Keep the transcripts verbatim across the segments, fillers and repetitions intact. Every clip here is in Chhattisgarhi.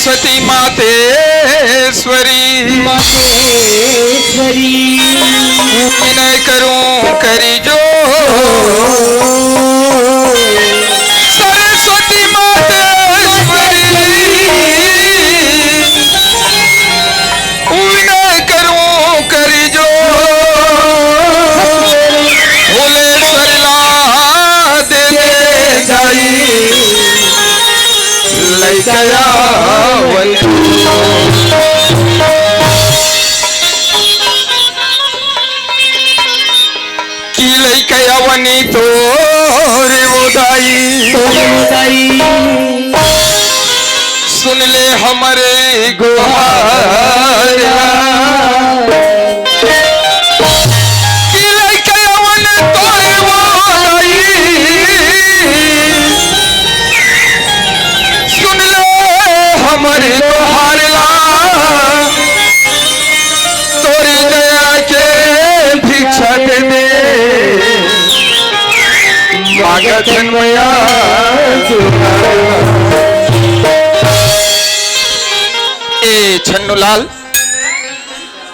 सरस्वती मातेश्वरी, मातेश्वरी। विनय करूं करी जोर। सरस्वती मातेश्वरी, विनय करूं करी जोर। भुलेश्वरी ला दे दे दाई, लइका आवनी, कि लइका आवनी तोर वो दाई, तोर वो दाई। सुन ले हमरे गोहार, कि लइका आवनी तोर वो दाई। सुन ले हमर गोहार ला, तोरी दया के भिक्षा दे दे, मांगत हन मया। ए छन्नूलाल,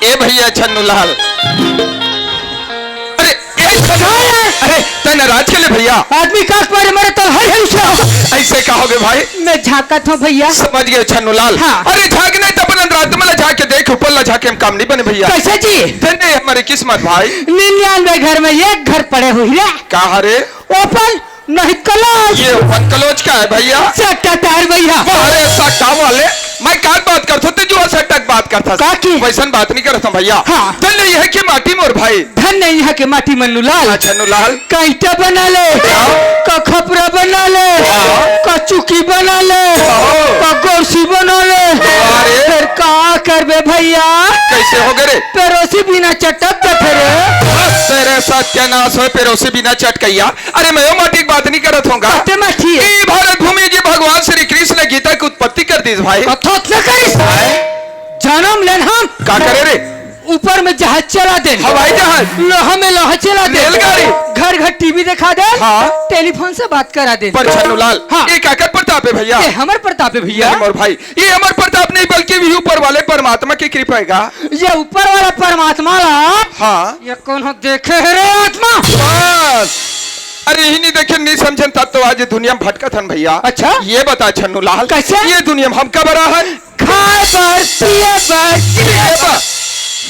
ए भैया छन्नूलाल, अरे, ए, अरे, तै नाराज के ले भैया? आदमी काट मारे, मरे तो हर हर से। ऐसे कहोगे भाई? मैं झांकत हूँ भैया। समझ गए छन्नूलाल। हाँ। अरे झांक नहीं तो अपन रात में ला झांक के देख, ऊपर ला झांक के हम काम नहीं बने भैया। कैसे जी? धन्य हमारी किस्मत भाई। निन्यानवे घर में एक घर पड़े हुई रे। कहा रे? ओपन नहीं कलोज। ये ओपन कलोज का है भैया? सट्टा तार भैया। अरे सट्टा वाले, मैं का बात करत हूँ, तू जो सट्टा की बात करत हस। का की? वैसन बात नहीं करत हूँ भैया। हाँ। धन्य यह है कि माटी मोर भाई। धन्य यह के माटी मन्नू लाल। अच्छा, नु लाल। का ईंटा बना ले, हाँ। का खपरा बना ले, हाँ। का चुकी बना ले, हाँ। का गोरसी बना ले। अरे। फिर का करबे भैया? कैसे हो गए रे? पेरोसी बिना चटक जाथे रे। बस तेरे सत्यानाश हो, पेरोसी बिना चटकैया। अरे, मैं वो माटी की बात नहीं करत हूँ गा। कते माटी है? ई भारत भूमि जी भगवान श्री कृष्ण गीता की उत्पत्ति कर दीस भाई। कथोत न करिस। आए? जन्म लेन हम। का करे रे? ऊपर में जहाज चला देन। हवाई जहाज। लोहा में लोहा चला देन। रेलगाड़ी। घर घर टीवी दिखा देन। हाँ। टेलीफोन से बात करा देन। पर छन्नूलाल, हाँ। ये काकर प्रताप है भैया? ये हमर प्रताप है भैया। नहीं मोर भाई, ये हमर प्रताप नहीं, बल्कि भी ऊपर वाले परमात्मा की कृपा है गा। ये ऊपर वाला परमात्मा ला। हाँ। ये कौन हो देखे है रे आत्मा? बस। अरे, यही नहीं देखे, नहीं समझन, तब तो आज ये दुनिया में भटकत हन भैया। अच्छा? ये बता छन्नूलाल, कैसे? ये दुनिया में हम कब रहा है? खाए बर, पिए बर, जिए बर।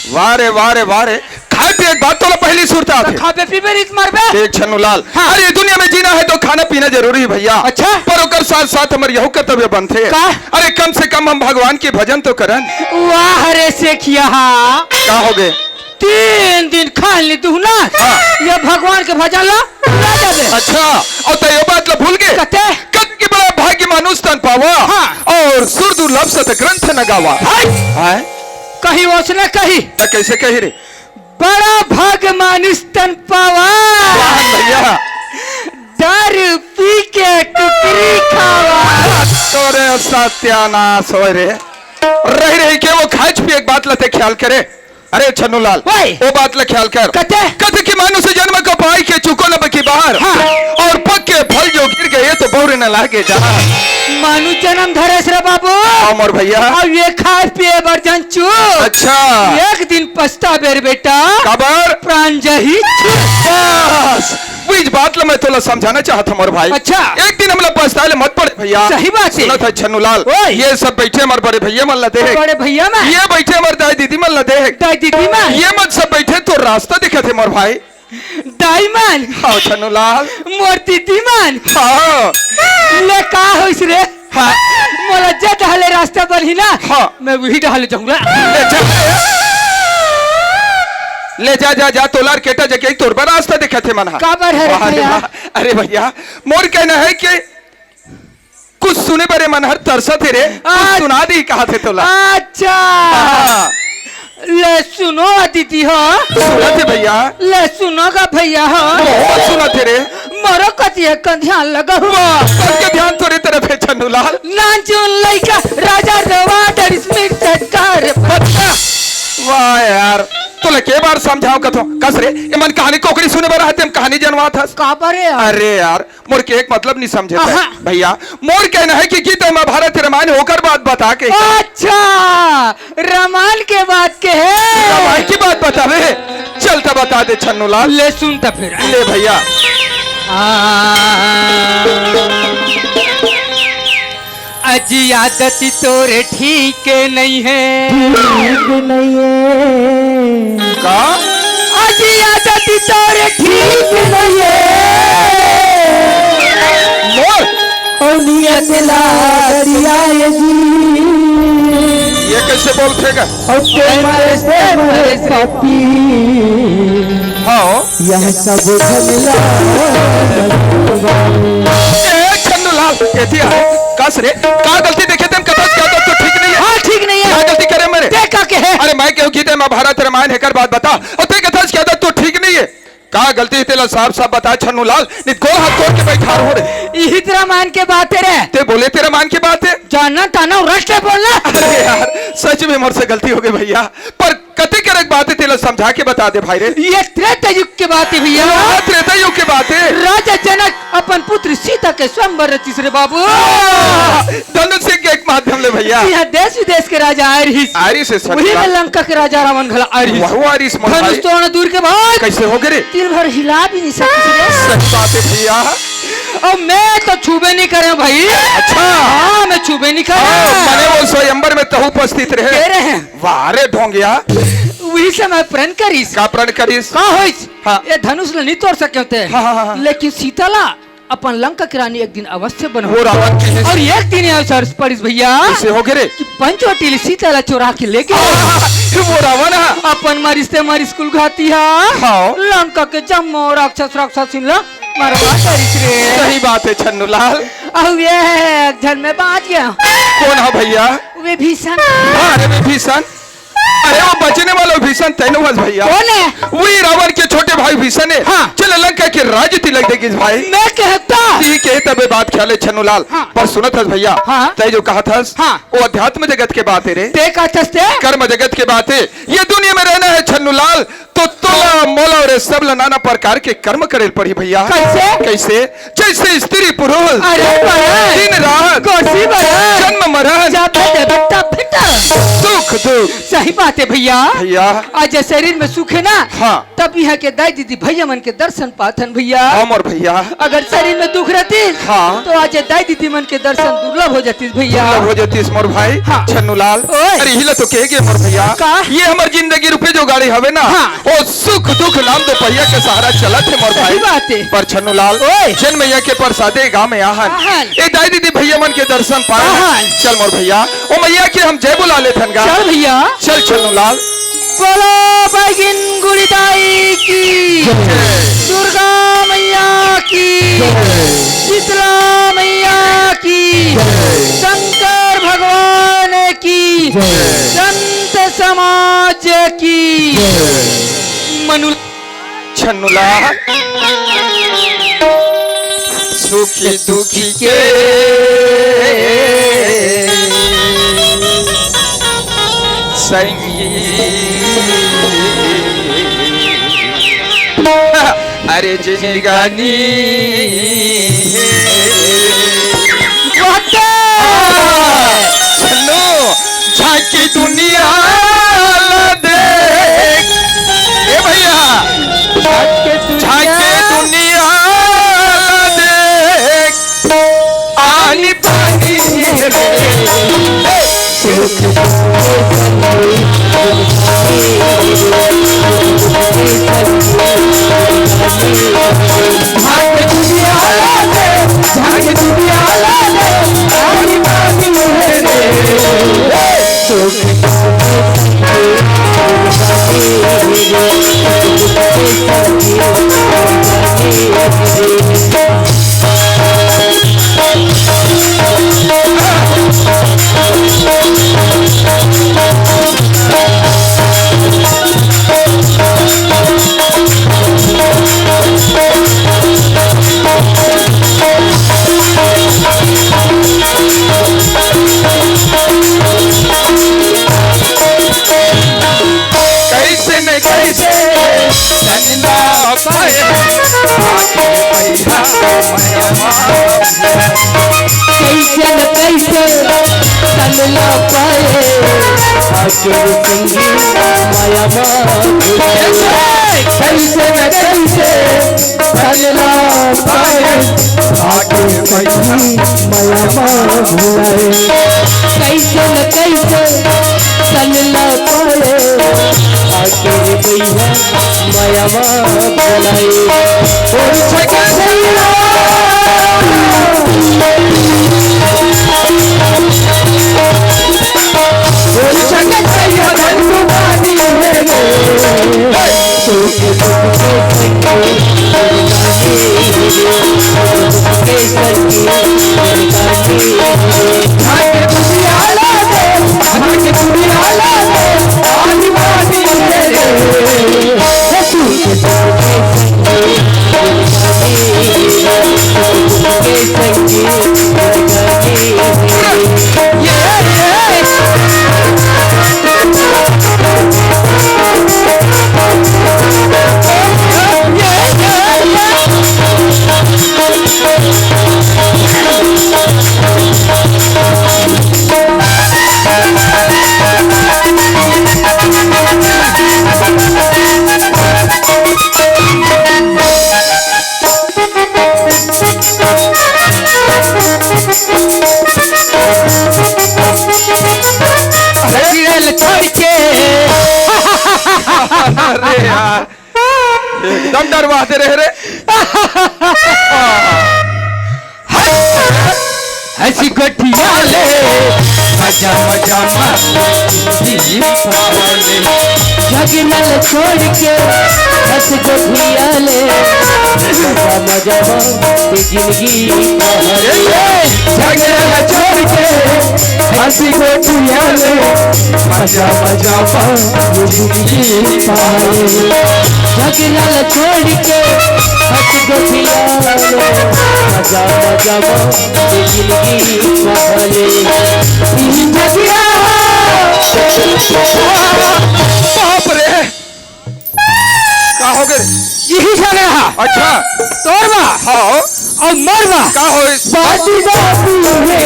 वाह रे, वाह रे, वाह रे। खाए पिए के बाद तोला पहली सुरता आथे। खाबे पीबे रीत मरबे। देख छन्नूलाल, हाँ। अरे, ये दुनिया में जीना है तो खाना पीना जरूरी है भैया। अच्छा। पर ओकर साथ साथ हमर यहू कर्तव्य बनथे। का? अरे, कम से कम हम भगवान के भजन तो करन। वाह रे सेखिया। का हो गए? तीन दिन खा ली तू ना, हाँ। ये भगवान के भजन ला, ला जाबे। अच्छा, और तो ये बात ला भूल गए? कते? कत के बड़ा भाग्य मानुष तन पावा, हाँ। और सुर दुर्लभ सत ग्रंथ न गावा। हाय। हाय। कही ओसने कही। त कैसे कही रे? बड़ा भाग मानुष तन पावा। वाह भैया। दारू पी के टुकरी खावा। तोरे सत्यानाश होय रे। रही रही के वो खाए पिए के बात ला ते ख्याल करे। अरे छन्नूलाल, ओए। वो बात ला ख्याल कर। कते? कते कि मानुष जन्म को पाई के चुको न बकी बाहर। हाँ। और पक के फल जो गिर गए तो बहुरे न लागे जहाँ। मानुष जन्म धरेस रे बाबू। हाँ मोर भैया। अब ये खाए पिए बर जन चूक। अच्छा। एक दिन पछताबे रे बेटा। काबर? प्राण जाही। बस, वही बात ला मैं तोला समझाना चाहत हूँ मोर भाई। अच्छा। एक दिन हमला पछताए ले मत पड़े भैया। सही बात है। सुनत है छन्नूलाल, ओए। ये सब बैठे हमारे बड़े भैया मन ला देख। बड़े भैया मन। ये बैठे हमारे दाई दीदी मन ला देख। दाई दीदी मन। ये मन सब बैठे तो रास्ता दिखत है मोर भाई। दाई मन। हाँ छन्नूलाल। मोर दीदी मन। हाँ। ले का होइस रे? हाँ। मोला जे डहले रास्ता बनही ना, हाँ। मैं वही डहले जाऊंगा। ले जा, ले जा, जा, जा, तोला केटा जके तोर बर रास्ता दिखत हे मन हा। काबर हरे वाह रे भैया? वाह। अरे भैया, मोर कहना है कि कुछ सुने बर मन हर तरसत हे रे, कुछ अच्छा। सुना दी कहा थे तोला। अच्छा। हाँ। ले सुनो दीदी हो। सुनत हे भैया। ले सुनो गा भैया हो। बहुत सुनत हे रे। मरो कति एक ध्यान लगा हो। वाह, सबके ध्यान तोरे तरफ है छन्नूलाल। नानचुन लइका राजा रवा डरिस मिट चटकार। बच्चा। वाह यार, तोला के बार समझाओ कथो। कस रे, एमन कहानी कोकरी सुने बर आथे, हम कहानी जनवात हस। काबर रे यार? अरे यार, मोर के एक मतलब नहीं समझे तैं। आहा। भैया, मोर कहना है कि गीता महाभारत रामायण ओकर बात बता के। अच्छा, रामायण के बात के है। रामायण की बात बताबे? चल त बता दे छन्नू लाल। ले सुन त फिर। ले भैया। आ, अजी आदत तोर ठीक नहीं है। ठीक नहीं है। का? अजी आदत तोर ठीक नहीं है। मोर? और नियत ला दिया ये जी। ये कैसे बोलथे गा? और प्रेम से मरे पापी। हाँ। यह सब झमेला। ए, छन्नू लाल, एती आ। कस रे, का गलती देखे तेन कथस, का गलती तो ठीक नहीं है। हाँ, ठीक नहीं है। का गलती करे मेरे? ते का कहे? अरे, मैं कहूँ गीता महाभारत रामायण हेकर बात बता, और ते कथस, का गलती तो ठीक नहीं है। का गलती हे तेला साफ साफ बता छन्नू लाल, नहीं गोड़ हाथ तोड़ के बैठार हो रे। इही तेरा मान के बात है रे। ते बोले तेरा मान के बात है। जाना ताना रट के बोलना। अरे यार, सच में मोर से गलती हो गई भैया, पर कते करे के बात हे तेला समझा के बता दे भाई रे। ये त्रेता युग के बात है भैया। हाँ, त्रेता युग के बात है। राजा जनक अपन पुत्र सीता के स्वयंवर रचिस रे बाबू। आह, धनुष के एक माध्यम ले भैया। जी हाँ, देश विदेश के राजा आए रहिस। आए रहिस हे वही में लंका के राजा रावण घला आए रहिस। वहू आए रहिस मोर भाई। धनुष तोड़ना दूर के बात। कैसे हो गे रे? तिल भर हिला भी नहीं सकिस रे। सही बात है भैया। और मैं तो छूबे नहीं करे भाई। अच्छा। हाँ, मैं छूबे नहीं करे। हाँ, मने वो स्वयंवर में तहू उपस्थित रहे। दे रहे हैं। वाह रे ढोंगिया। वही से मैं प्रण करिस। का प्रण करिस? का होइस? हाँ। ये धनुष ल नहीं तोड़ सके होते। हाँ, हाँ, हाँ, हाँ। लेकिन सीता ला अपन लंका की रानी एक दिन अवश्य बनो। वो रावण के हैं। और एक दिन ऐसा पड़िस भैया। कैसे हो गे रे? कि पंचवटी ले सीता ला चोरा के लेके आह, वो रावण हा। अपन मारिस ते मारिस कुल घाती हा। हाँ। लंका के जम्मो राक्षस राक्षसिन ला मरवा डारिस रे। सही बात है छन्नू लाल। अब ये है एक झन में बाँच गया। कौन हा भैया? विभीषण। हाँ रे विभीषण। अरे वो बचने वाला विभीषण तैं नो हस भैया। कौन है? वही रावण के छोटे भाई विभीषण है। हाँ। चल लंका के राज तिलक देगिस भाई। मैं कहता। ठीक है तबे बात ख्याल है छन्नू लाल। हाँ। पर सुनत हस भैया। हाँ। तैं जो कहत हस। हाँ। वो अध्यात्म जगत के बात है रे। ते कहत हस ते? कर्म जगत के बात है। ये दुनिया में रहना है छन्नू लाल, तो तोला मोला और सब ला नाना प्रकार के कर्म करे पड़ी भैया। कैसे? कैसे? जैसे स्त्री पुरुष अरे बड़े। दिन रात कोसी बड़े। जन्म मरण जब तब फिट। सुख दुख। सही बात है भैया। भैया। आज शरीर में सुख है ना। हाँ। तब यहाँ के दाई दीदी भैया मन के दर्शन पाथन भैया। हाँ मोर भैया। अगर शरीर में दुख रहती हाँ। तो आज दाई दीदी मन के दर्शन दुर्लभ हो जाती भैया। दुर्लभ हो जाती मोर भाई। हाँ। छन्नू लाल। ओए। अरे हिला तो कह गए मोर भैया। का? ये हमार जिंदगी रुपये जो गाड़ी हवे ना। हाँ। ओ सुख दुख नाम दो पहिया के सहारा चलत हे मोर सही भाई। बात हे। पर छन्नू लाल, ओए। जन मैया के प्रसादे गाँव में आहन। आहन। ए दाई दीदी भैया मन के दर्शन पाए। आहन। चल मोर भैया, ओ मैया के हम जय बुला लेथन गा। चल भैया। चल छन्नू लाल। बोलो बैगिन गुड़ी दाई की। जय। दुर्गा मैया की। जय। शीतला मैया की। जय। शंकर भगवान की। जय। संत समाज की। जय। मनु छन्नू लाल। सुखी दुखी के संगी। अरे जिंदगानी। छन्नू, झांकी दुनिया ला देख। ए भैया, झांकी दुनिया ला देख। आनी पानी कइसे न कइसे तन ला पाए, आके रे संगी माया मा भुलाए। कइसे न कइसे तन ला पाए, आके संगी माया मा भुलाए। कइसे न कइसे तन ला पाए, आके रे भैया माया मा भुलाए। बोल छका भैया, बोल छका भैया, धन पानी है रे। सुख दुख के संग के संग अरे गिरल छोड़ के। अरे यार, एकदम डरवा दे रहे रे। हंसी गोठिया ले, मजा मजा मा जिंदगी पाले। झगनल छोड़ के हंस गोठिया ले, मजा मजा मा ये जिंदगी पाले। झगनल छोड़ के हंस गोठिया ले, मजा मजा मा ये जिंदगी पाले। झगनल छोड़ के हंस गोठिया ले, मजा मजा मा ये जिंदगी पाले। बाप रे, का हो गए? यही झगड़ा है। अच्छा। तोर बा। हाँ। अउ मोर बा। का होइस? बाती बाती में रे।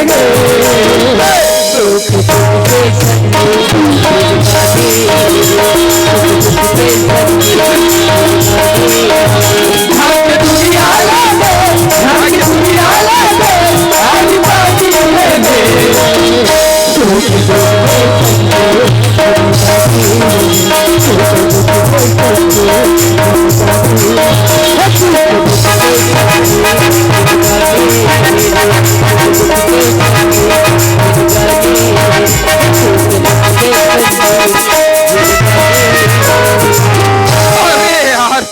अरे यार,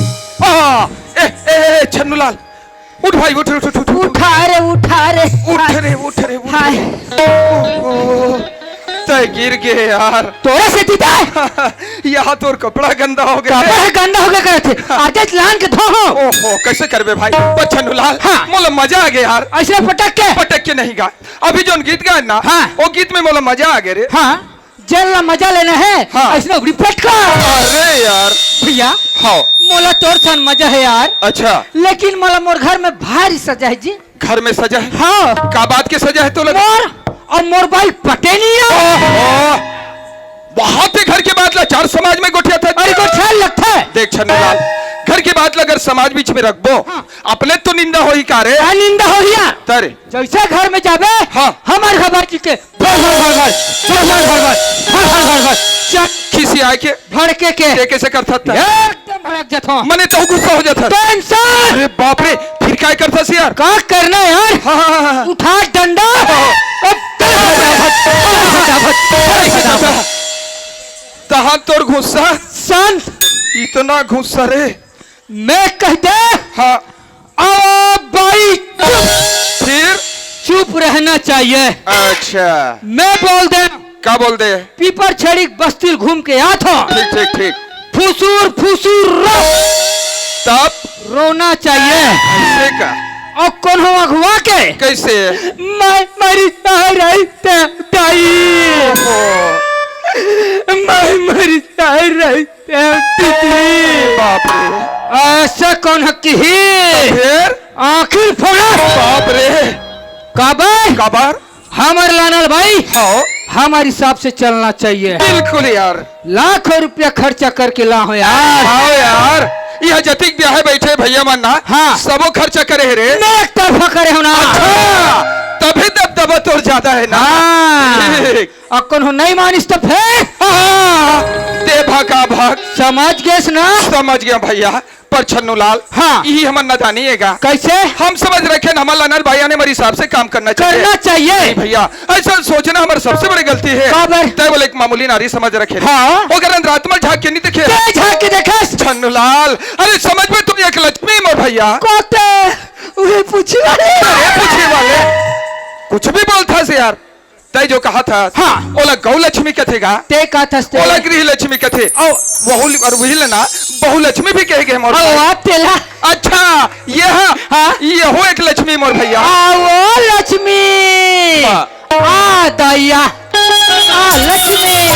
आ, ए, ए, ए, छन्नूलाल, उठ भाई, उठ, उठ, उठ, उठ, उठ। उठा रे, उठा रे। उठ रे, उठ रे, उठ हाय। रे। ओहो, तै गिर गे यार। तोरा से दीदा? यहाँ तोर कपड़ा गंदा हो गया। कपड़ा गंदा हो गया कहते। आज लान के धो हो। ओहो, कैसे करबे भाई? पर छन्नूलाल, हाँ। मोला मजा आ गया यार। ऐसे पटक के? पटक के नहीं गा। अभी जोन गीत गाए ना, हाँ। वो गीत में मोला मजा आ गया रे। हाँ। जेन ला मजा लेना है, हाँ। ऐसने उगड़ी पटका। अरे यार। भैया, हाँ। मोला तोर सन मजा है यार। अच्छा। लेकिन मोला मोर घर में भारी सजा है जी। घर में सजा है? हाँ। का बात के सजा है तोला? मोर अउ मोर बाई पटे नहीं है। ओहो। बहुत ही घर के बात ला चार समाज में गोठियाथस। अरे गोठिया लगथे। देख छन्नूलाल, घर के बात ला अगर समाज बीच में रखबो, हाँ। अपने तो निंदा होही का रे? का निंदा होही यार? तरे। जैसे घर में जाबे, हाँ। हमार घर बाजी के भर, भर, भर, भर, भर, भर, भर, भर, भर, भर, भर, भर। चल। खिसियाए के? भड़के के। के कैसे करथस? एकदम भड़क जाथों। मने तो गुस्सा हो जाथस। Tension। अरे बाप रे, फिर काय करथस यार? का करना यार? हाँ, हाँ, हाँ, हाँ। उठा डंडा। हाँ। अब फटाफट, फटाफट, फटाफट। तहाँ तोर गुस्सा? शांत। इतना गुस्सा रे? मैं कह दे। हाँ। आओ बाई, चुप। फिर? चुप रहना चाहिए। अच्छा। मैं बोल दे। का बोल दे? पीपर छड़ी बस्ती घूम के आथों। ठीक, ठीक, ठीक। फुसूर, फुसूर रो। तब? रोना चाहिए। ऐसे का? अउ कोनो अगुआ के? कैसे? मैं मरी जा रही ते दाई। ओहो। मैं मरी जा रही ते दीदी। बाप रे। ऐसा कौन हक की ही? फिर? आखिर फोड़ा। बाप रे। काबर? काबर? हमर लानल भाई, हाँ। हमर हिसाब से चलना चाहिए। बिल्कुल यार। लाखों रुपया खर्चा करके ला हो यार। हाँ यार, यह जतिक ब्याह हे बैठे भैया मन ना, हाँ। सबो खर्चा करे हे रे। मैं एक तरफा करे हो ना। अच्छा, तभी दबदबा तोर ज्यादा हे ना। हाँ। ठीक। अक्कन हो नहीं मानिस तो फेर। हाँ, दे भागा भाग। समझ गेस ना? समझ गया भैया। पर छन्नू लाल, हाँ। इही हमर नादानी हे गा। कैसे? हम समझ रखे हन, हमर लानल भाई आने हमर हिसाब से काम करना चाहिए। करना चाहिए। नहीं भैया, ऐसा सोचना हमर सबसे बड़ी गलती हे। काबर? तै बोले एक मामूली नारी समझ रखे। हाँ। ओकर अंदर आत्मा झांक के नहीं देखे। के झांक के देखे? छन्नू लाल, अरे समझ में तू एक लक्ष्मी मोर भैया। कोते? उहे पूछे वाले। अरे पूछे वाले। कुछ भी बोलता से यार। तै जो कहा था, हाँ। ओला गौ लक्ष्मी कथे गा। ते कहा था ते। ओला गृह लक्ष्मी कथे। ओ। वहू, और वही लेना, बहु लक्ष्मी भी कहे गए मोर ओ, भाई। आप तेला। अच्छा, ये हाँ, हाँ। ये हो एक लक्ष्मी मोर भैया। आ, वो लक्ष्मी। हाँ। आ, दैया। आ, लक्ष्मी।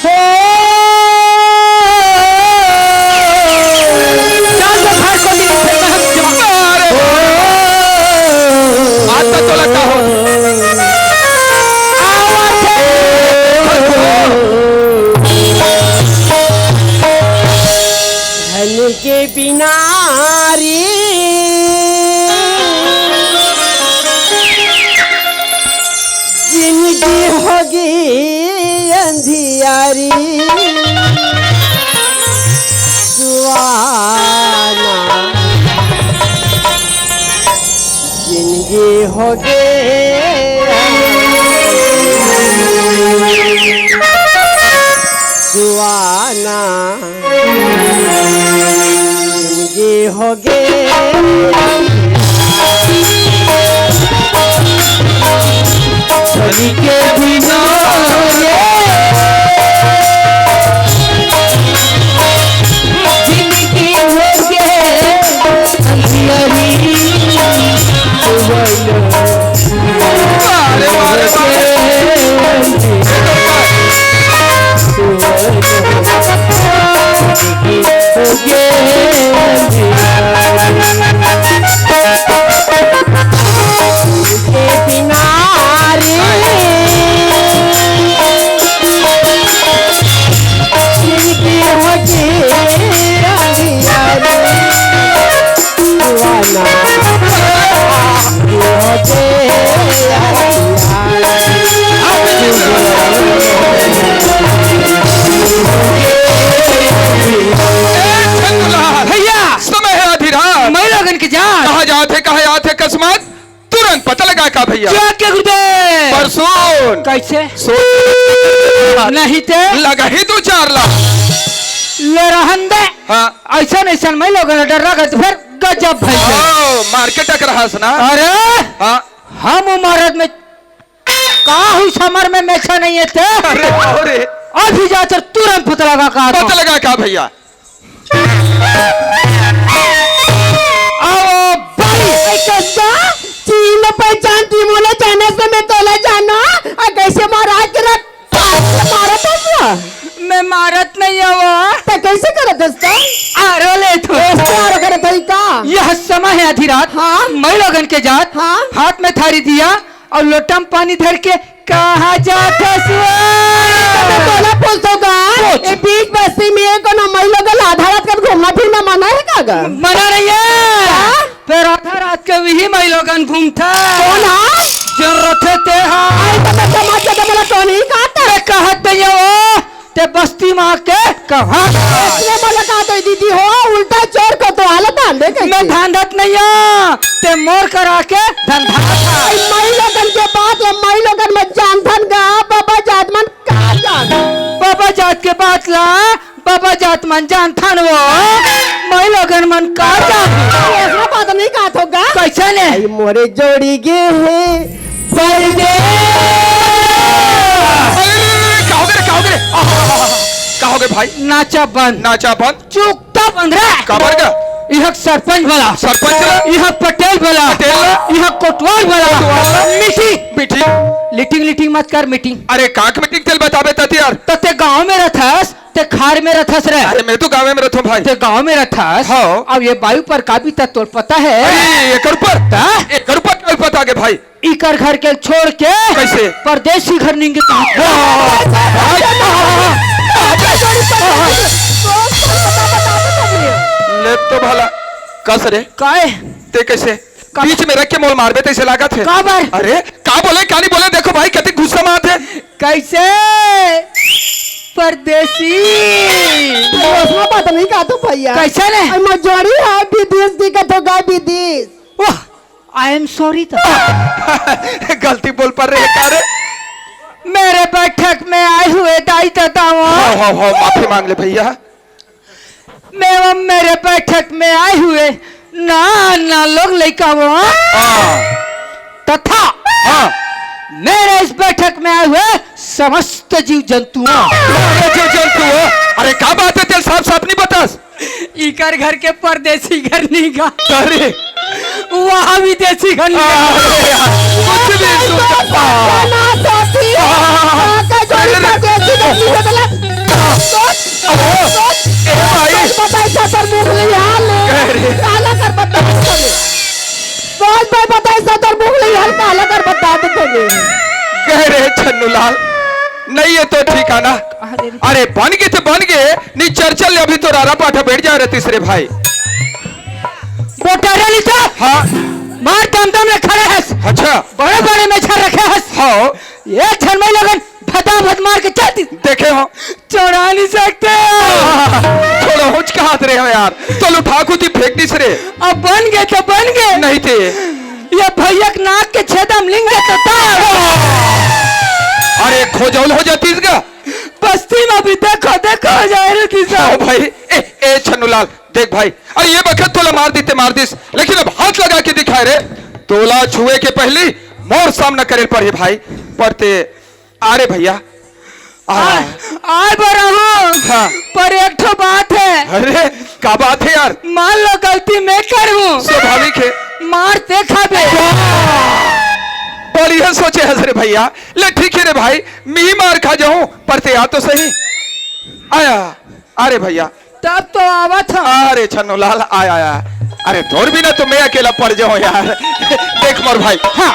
हो। चल तो घर को दिल से महक जमा। अरे। हो। आज तो तोला का हो? आवत हे। धन के बिना रे जिंदगी होगे अंधियारी। सुहाना जिंदगी होगे सुहाना। जिंदगी होगे छनी के बिना रे। जिंदगी होगे अंधियारी। अरे वाह, अरे वाह। भैया, समय हे आधी रात। मैं लोगन के जात। कहाँ जात हे, कहाँ जात हे अकस्मात? तुरंत पता लगा का भैया? क्या के गुरुदेव? परसों। कैसे? सो- नहीं ते। लगा ही दो चार लाख। ले रहन दे। हाँ। ऐसा नहीं सन, मैं लोगन डर रहा तो फिर गजब भाई। ओ, मार के टकराहस ना। अरे। हाँ। हम उमरत में का हुई समर में मेछा नहीं हे ते? अरे बाप रे। अभी जाकर तुरंत पता लगा का पता लगा का भैया? आओ भाई। ऐ कस्ता चीन पहचान ती मोला जाने से मैं तोला जाना। आ कैसे महाराज के रख मारत हस? मैं मारत नहीं हूँ। तो कैसे करत हस तो? आरो ले तू। कैसे आरो करत हई का? यह समय हे आधी रात। हाँ। मैं लोगन के जात। हाँ। हाथ में थारी दिया और लोटा में पानी धर के कहाँ जात हस? तो मैं तोला पूछतो का? पूछ। ए बीच बस्ती में कोनो मई लोगन आधा रात कर घूमना फिरना मना हे का गा? मना नहीं हे। हाँ? फिर आधा रात के वही मई लोगन घूमथे। कौन हा? जन रथे ते हा। आई तो मैं समझ के तो मोला तो नहीं कहता। मैं कहत नहीं हूँ। ते बस्ती में आके कहाँ? इसने मोला कहा तो दीदी हो, उल्टा चोर को तो हालत आंदे कह मैं के। धांधत नहीं हूँ, ते मोर करा के धंधा था। आई मई लोगन के बात, ये मई लोगन में जानथन गा, बाबा जात मन का जान। बाबा जात के बात ला, बाबा जात मन जानथन वो, मई लोगन मन का जान। ऐसा बात नहीं कहा तो गा। कैसे ने? आई मोरे जोड़ी गे हे परदेस। अरे, अरे, अरे, अरे, का होगे रे, का होगे रे? आहा, आहा, आहा। का होगे भाई? नाचा बंद। नाचा बंद? चुकता बंद रे। काबर का? इहाँ सरपंच वाला, सरपंच वाला? इहाँ पटेल वाला, पटेल वाला? इहाँ कोटवार वाला। कोटवार वाला? मीटिंग। मीटिंग? लीटिंग लीटिंग मत कर, मीटिंग। अरे, काक मीटिंग तेल बताबे तती यार। त ते गांव में रथस, ते खार में रथस रे। अरे, मैं तो गांव में रथों भाई। ते गांव में रथस? हाँ। अब ये बायु पर का बीता तोर पता है? अरे, एकर ऊपर? ता? एकर ऊपर का पता आगे भाई? इकर घर के छोड़ के कैसे? परदेसी घर निंगे कहा। वाह! ले तो भला कस रे। काय? ते कैसे? का? बीच में रख के मोल मारबे तैसे लागत है। काबर? अरे, का बोले, का नहीं बोले, देखो भाई, कति गुस्सा में आते। कैसे? परदेसी। दोस्त में बात नहीं का तो भैया। कैसे रे? अरे, मजोरी है, विदेश दिखत होगा, विदेश। वाह, I am sorry तो। गलती बोल पर रहे का रे? मेरे बैठक में आए हुए दाई दादाओं। हो, हो, हो, माफी मांग ले भैया। मैं वो मेरे बैठक में आए हुए ना, ना लोग लइका वो। हाँ। तथा हाँ। मेरे इस बैठक में आए हुए समस्त जीव जंतुओं। अरे जीव जंतु हो। अरे का बात है, तेल साफ साफ नहीं बतास। इकर घर के परदेसी घर नहीं गा। अरे। वहाँ विदेशी घर नहीं गा। अरे यार, कुछ भी तू ना सोची, हाँ। का जोड़ी अरे, परदेसी घर नहीं बदला। सोच, अरे, सोच, ए भाई। सोच बताई ससुर मुख ले हाल। कह रे। काला कर बता दे। सोच भाई बताई ससुर मुख ले हाल, काला कर बता दे। कह रे छन्नूलाल, नहीं है तो ठिकाना। अरे। अरे बन गए तो बन गए, नी चर्चा ले अभी तो रारा पाठा बैठ जा रहे तीसरे भाई। बोटारा नीचा। हाँ। मार दम दम ले खड़े हस। अच्छा। बड़े बड़े में झर रखे हस। हाँ। ये झरमई लगन भदा भद मार के चल दी। देखे हो। चढ़ा नहीं सकते। थोड़ा हुचकात रहे हो यार। तो उठा खुदी फेंक दिस रे। अब बन गए तो बन गए। नहीं थे। ये भैया के नाक के छेदम लिंग तो तार। अरे खोजौल हो जाती इसका। बस्ती में भी देखो, देखो, जाए रे दिशा। हाँ भाई, ए, ए, छन्नूलाल, देख भाई, अरे ये बखत तोला मार दीते, मार दिस, लेकिन अब हाथ लगा के दिखाए रे, तोला छुए के पहली मोर सामना करे पड़े भाई, पड़ते, अरे भैया, आ, आय, आय बरा हूँ, हाँ। पर एक ठो बात है। अरे, का बात है यार? मान लो गलती मैं करूँ। स्वाभाविक है। मार ते खाबे। बढ़िया सोचे हस रे भैया, ले ठीक है रे भाई, मी मार खा जाऊं, पर ते आ तो सही। आया, अरे भैया। तब तो आवत ह। अरे छन्नूलाल, आया, आया। अरे तोर बिना तो मैं अकेला पड़ जाऊं यार। देख मोर भाई। हाँ।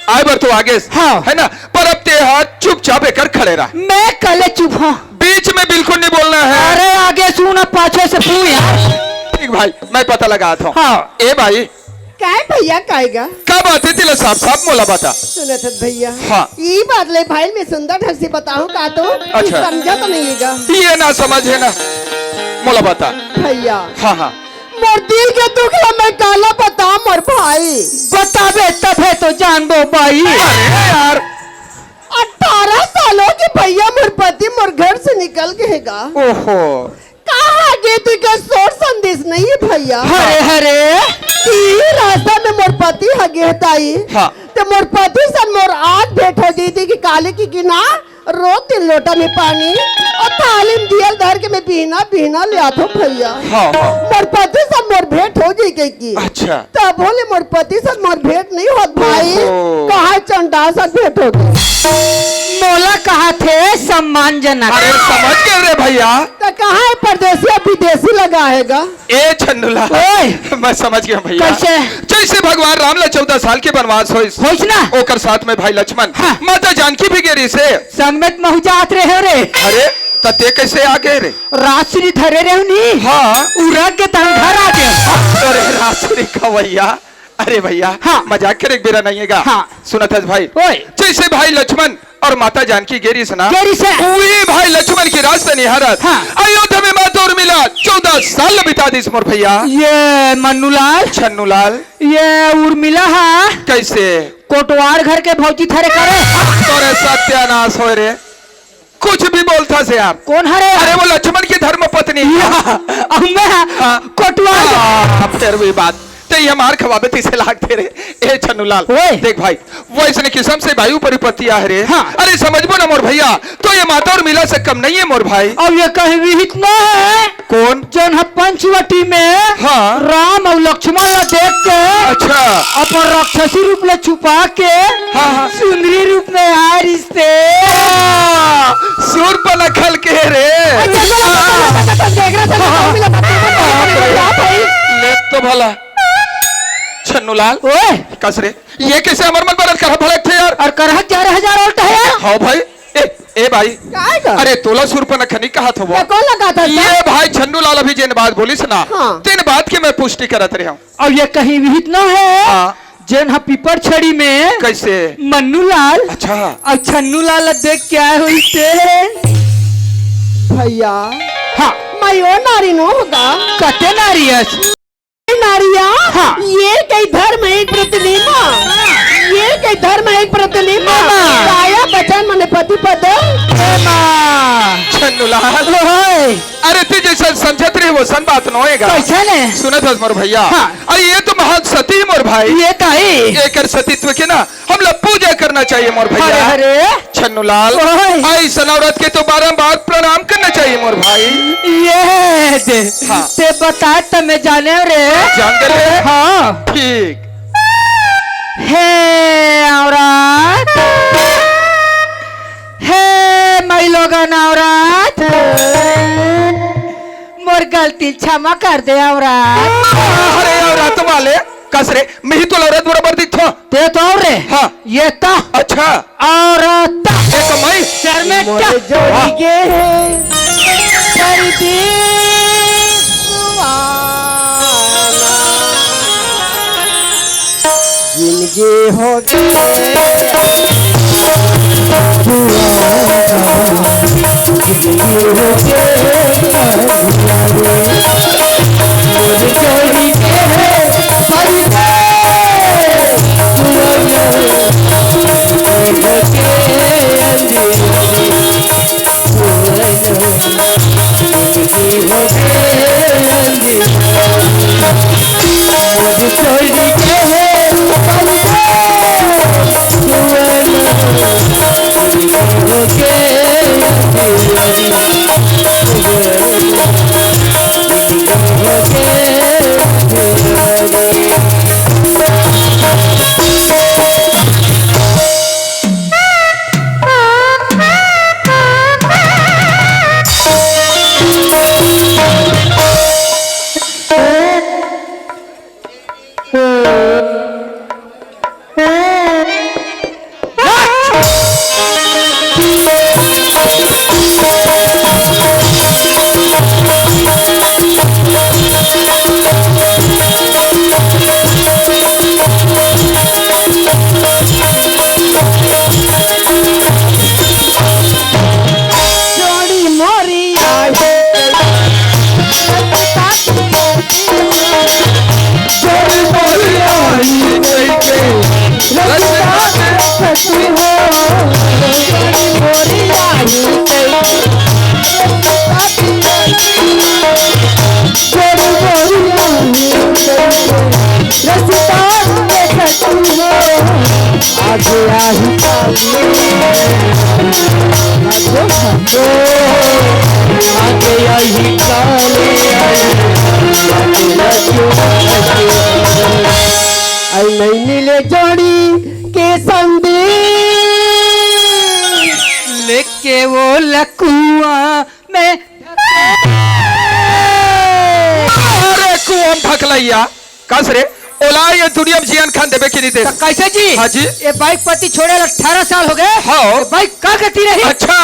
आए बर तो आगे से, हाँ। है ना? पर अब ते हाथ चुपचाप एकर खड़े रह। मैं कले चुप हूँ। बीच में बिल्कुल नहीं बोलना है। अरे आगे सुन, अब पाछे से पू यार। ठीक भाई, मैं पता लगा आता हूँ। हाँ। ए भाई, काय भैया, काय गा? का बात है, तेला साफ साफ मोला बता। सुनत हस भैया? हाँ। ई बात ले भाई, मैं सुंदर ढंग से बताऊं का तो, कि अच्छा। समझा तो नहीं है गा। ये ना समझ है ना, मोला बता। भैया। हाँ, हाँ। मोर दिल के दुख ला मैं काला बताऊं मोर भाई। बताबे तभे तो जानबो बाई। अरे यार। अठारह साल हो गे भैया, मोर पति मोर घर से निकल गे हे गा। ओहो। कहाँ गे तेकर सोर संदेश नहीं है भैया। हरे हरे। कि रास्ता में मोर पति ह गे ताई। हाँ। तो मोर पति सन मोर आज भेंट हो गई थी कि काली की किना रोज तीन लोटा में पानी और थाली में दियल धर के मैं बिहना बिहना ले आथो भैया। हाँ, हाँ। मोर पति सन मोर भेंट हो गई कही की। अच्छा। तब बोले मोर पति सन मोर भेंट नहीं होत भाई। ओहो। कहाँ चंडा सन भेंट हो गई। मोला कहा थे सम्मानजनक। अरे समझ गए रे भैया। तो कहाँ है परदेसिया विदेशी लगा है गा? ए छन्नूला, ओए। मैं समझ गया भैया। कैसे? जैसे भगवान राम ला चौदह साल के वनवास होइस, होइस ना? ओकर साथ में भाई लक्ष्मण, हाँ। माता जानकी भी गे रहिस हे। संग में महू जात रहे हो रे। अरे, त ते कैसे आ गए रे? राजश्री धरे रहे नी? हाँ। उरग के तहन घर आ गए। अरे राजश्री खवैया। अरे भैया, हाँ। मजाक करे के बेरा नहीं है गा। हाँ। सुनत हस भाई। ओए। जैसे भाई लक्ष्मण और माता जानकी गे रहिस ना, गे रहिस हे। उही भाई लक्ष्मण की राजधानी हरत। हाँ। अयोध्या में माता उर्मिला चौदह साल बिता दिस मोर भैया। ये मन्नूलाल। छन्नूलाल। ये उर्मिला हा। कैसे? कोटवार घर के भौजी थारे करे। तोरे सत्यानाश होय रे। कुछ भी बोलथस यार। कौन हरे? अरे वो लक्ष्मण की धर्म पत्नी। या, अब मैं हाँ। कोटवार। हाँ, फिर भी बात। ते ये मार खवाबे तइसे लागथे रे। ए छन्नूलाल, ओए। देख भाई, वइसने किसम से भाई ऊपर विपत्ति आहे रे। हाँ। अरे समझबो ना मोर भइया, तो ये माता उर्मिला से कम नहीं है मोर भाई। अब ये कहीं विहित ना है। कोन? जोन ह पंचवटी में हाँ। राम अउ लक्ष्मण ला देख के अच्छा। अपन राक्षसी रूप ला छुपा के हाँ, हाँ। सुंदरी रूप में आ रिस ते। हाँ, सूर्पनखा ल के रे। अच्छा, चलो, चलो, चलो, चलो, देख रहा था, हाँ, हाँ। मिला, बाप रे। ले तो भला। छन्नूलाल। ओए। कस रे, ये कइसे हमर मन बरत करहा भड़कथे यार? अउ करहा ग्यारह हजार उल्टा है यार। हाँ भाई, ए, ए भाई। काय का? अरे तोला सूर्पनखा नइ कहत हवं। त कोन ला कहत हस? ये भाई छन्नूलाल अभी जेन बात बोलिस ना, हाँ। तेन बात के मैं पुष्टि करत रहेंव। अउ ये कहीं विहित ना है, हाँ। जेन ह पीपर छड़ी में कइसे? मन्नूलाल अच्छा। अउ छन्नूलाल ला देख के आए होइस ते। भइया। हाँ। मैं ओ नारी नोहंव गा। कते नारी अस? नारिया, हाँ। ये कई धर्म एक प्रतिनिमा, ये कई धर्म एक प्रतिनिमा, हाँ। काया वचन मन पति पद। ए माँ। छन्नूलाल। ओए। अरे ते जइसन समझत रहे वइसन बात नोहे गा। कइसे ने? सुनत हस मोर भइया। हाँ। अरे ये तो महान सती हे मोर भाई। ये काई? एकर सतीत्व के ना हमला पूजा करना चाहिए मोर भइया। अरे, अरे। छन्नूलाल, ओए। अइसन औरत के तो बारंबार प्रणाम करना चाहिए मोर भाई। ये दे। हाँ। ते बता त मैं जानेंव रे। जान दे रे। हाँ। ठीक। हे औरत, हे माईलोगन औरत, मोर गलती ल क्षमा कर दे औरत। अरे औरत वाले, कस रे, मैं ही तोला औरत बरोबर दिखथों। ते तो अउ रे। हाँ। ये तो। अच्छा। औरत। ये कमाई। शर्मे मोरे टा। जोड़ी गे हे, परदेस वाला। जिनगी हो गे, जिनगी हो गे, जोड़ी मोरी आए। आई नैनी ले जोड़ी के संदेश लेके वो लकुआ में। अरे कुआं ढकलैया, कस रे, ओला ये दुनिया में जियन खान देबे कि नहीं दे? त कैसे जी? हाँ जी। ये बाइक पति छोड़े ला अठारह साल हो गए। हाँ। ये बाइक का गति रही? अच्छा,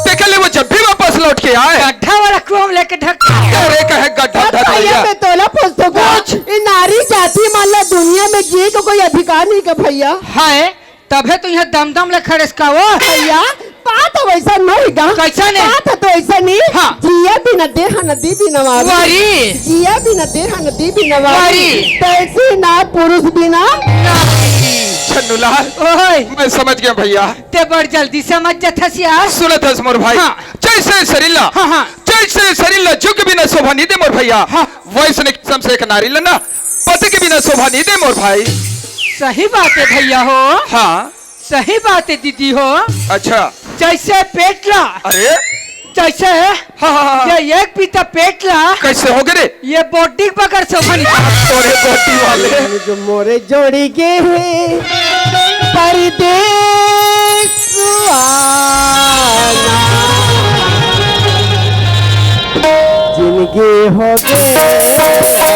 देख ले वो जब भी वापस लौट के आए। गड्ढा वाला कुआं लेके ढक। अरे कहे गड्ढा अब ढक भैया लिया। मैं तोला पूछतो का? पूछ। ये नारी जाति मान ला दुनिया में जिए को कोई अधिकार नहीं का भैया? हाय, तभे तो यहाँ दमदम ले खड़े का वो। भैया, बात तो वैसा नहीं गा। कैसा नहीं? बात तो ऐसा नहीं। हाँ। जिया बिना देह नदी बिना वारी। वारी। जिया बिना देह नदी बिना वारी। वारी। तैसे ना पुरुष बिना। नारी। छन्नूलाल, ओए। मैं समझ गया भैया। ते बड़ जल्दी समझ जाथस यार। सुनत हस मोर भाई। हाँ। जैसे शरीर ला, हाँ, हाँ। जैसे शरीर ला जुग बिना शोभा नहीं दे मोर भैया। हाँ। वैसने किसम से एक नारी ला ना पति के बिना शोभा नहीं दे मोर भाई। सही बात है भैया हो। हाँ। सही बात है दीदी हो। अच्छा। जैसे पेट ला। अरे। जैसे हाँ, हाँ, हाँ। ये एक पीता पेट ला। कैसे हो गए रे? ये बॉडी बगैर शोभा नहीं। तोरे बॉडी वाले। जो मोरे जोड़ी के है परदेस वाला। जिंदगी हो गए